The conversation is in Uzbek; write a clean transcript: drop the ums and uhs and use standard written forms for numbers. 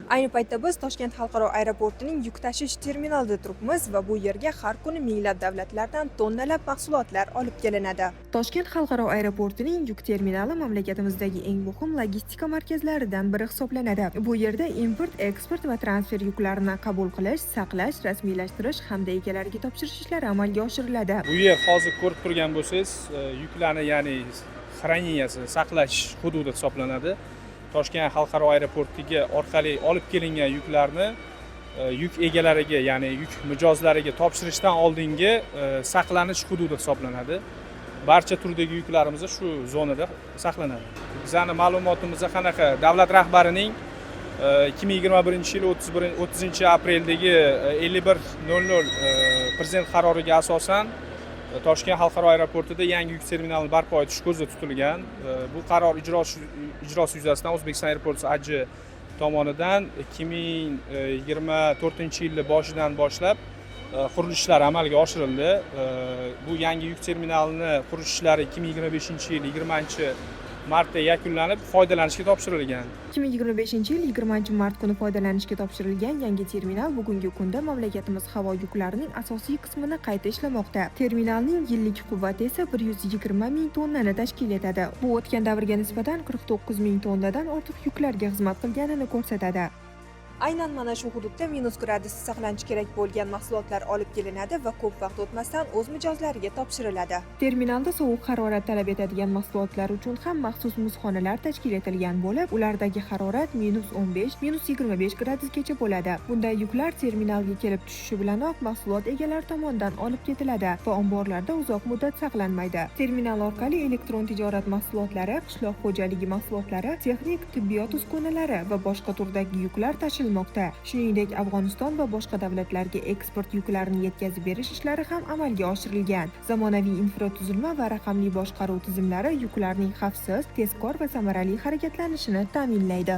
Ayni paytda biz Toshkent xalqaro aeroportining yuk tashish terminalida turibmiz va bu yerga har kuni minglab davlatlardan tonnalab mahsulotlar olib kelinadi. Toshkent xalqaro aeroportining yuk terminali mamlakatimizdagi eng muhim logistika markazlaridan biri hisoblanadi. Bu yerda import, eksport va transfer yuklarini qabul qilish, saqlash, rasmiylashtirish hamda egalariga topshirish ishlari amalga oshiriladi. Bu yer, hozir ko'rib turgan bo'lsangiz, yuklarni, ya'ni хранения si, saqlash hududi hisoblanadi. Toshkent xalqaro aeroportiga orqali olib kelingan yuklarni yuk egalariga, ya'ni yuk mijozlariga topshirishdan oldingi saqlanish hududi hisoblanadi. Barcha turdagi yuklarimiz shu zonada saqlanadi. Bizani ma'lumotimizda qanaqa, davlat rahbarining 2021-yil 31 30-apreldagi 5100 prezident qaroriga asosan Toshkent xalqaro aeroportida yangi yuk terminalini barpo etish ko'zda tutilgan. Bu qaror ijrosi yuzasidan O'zbekiston Airports AJ tomonidan 2024-yilni boshidan boshlab qurilish ishlari amalga oshirildi. Bu yangi yuk terminalini qurish ishlari 2025-yil 20-martda yakunlanib, foydalanishga topshirilgan. 2025-yil 20-mart kuni foydalanishga topshirilgan yangi terminal bugungi kunda mamlakatimiz havo yuklarining asosiy qismini qayta ishlamoqda. Terminalning yillik quvvati esa 120 ming tonnani tashkil etadi. Bu o'tgan davrga nisbatan 49 ming tonnadan ortiq yuklarga xizmat qilganini ko'rsatadi. Aynan mana shu hududda minus gradusda saqlanishi kerak bo'lgan mahsulotlar olib kelinadi va ko'p vaqt o'tmasdan o'z mijozlariga topshiriladi. Terminalda sovuq harorat talab etadigan mahsulotlar uchun ham maxsus muzxonalar tashkil etilgan bo'lib, ulardagi harorat minus 15, minus 25 gradusgacha bo'ladi. Bunday yuklar terminalga kelib tushishi bilanoq mahsulot egalari tomonidan olib ketiladi va omborlarda uzoq muddat saqlanmaydi. Terminal orqali elektron tijorat mahsulotlari, qishloq xo'jaligi mahsulotlari, texnik tibbiyot uskunalari va boshqa turdagi yuklar tashilmoqda. Shuningdek, Afg'oniston va boshqa davlatlarga eksport yuklarini yetkazib berish ishlari ham amalga oshirilgan. Zamonaviy infratuzilma va raqamli boshqaruv tizimlari yuklarning xavfsiz, tezkor va samarali harakatlanishini ta'minlaydi.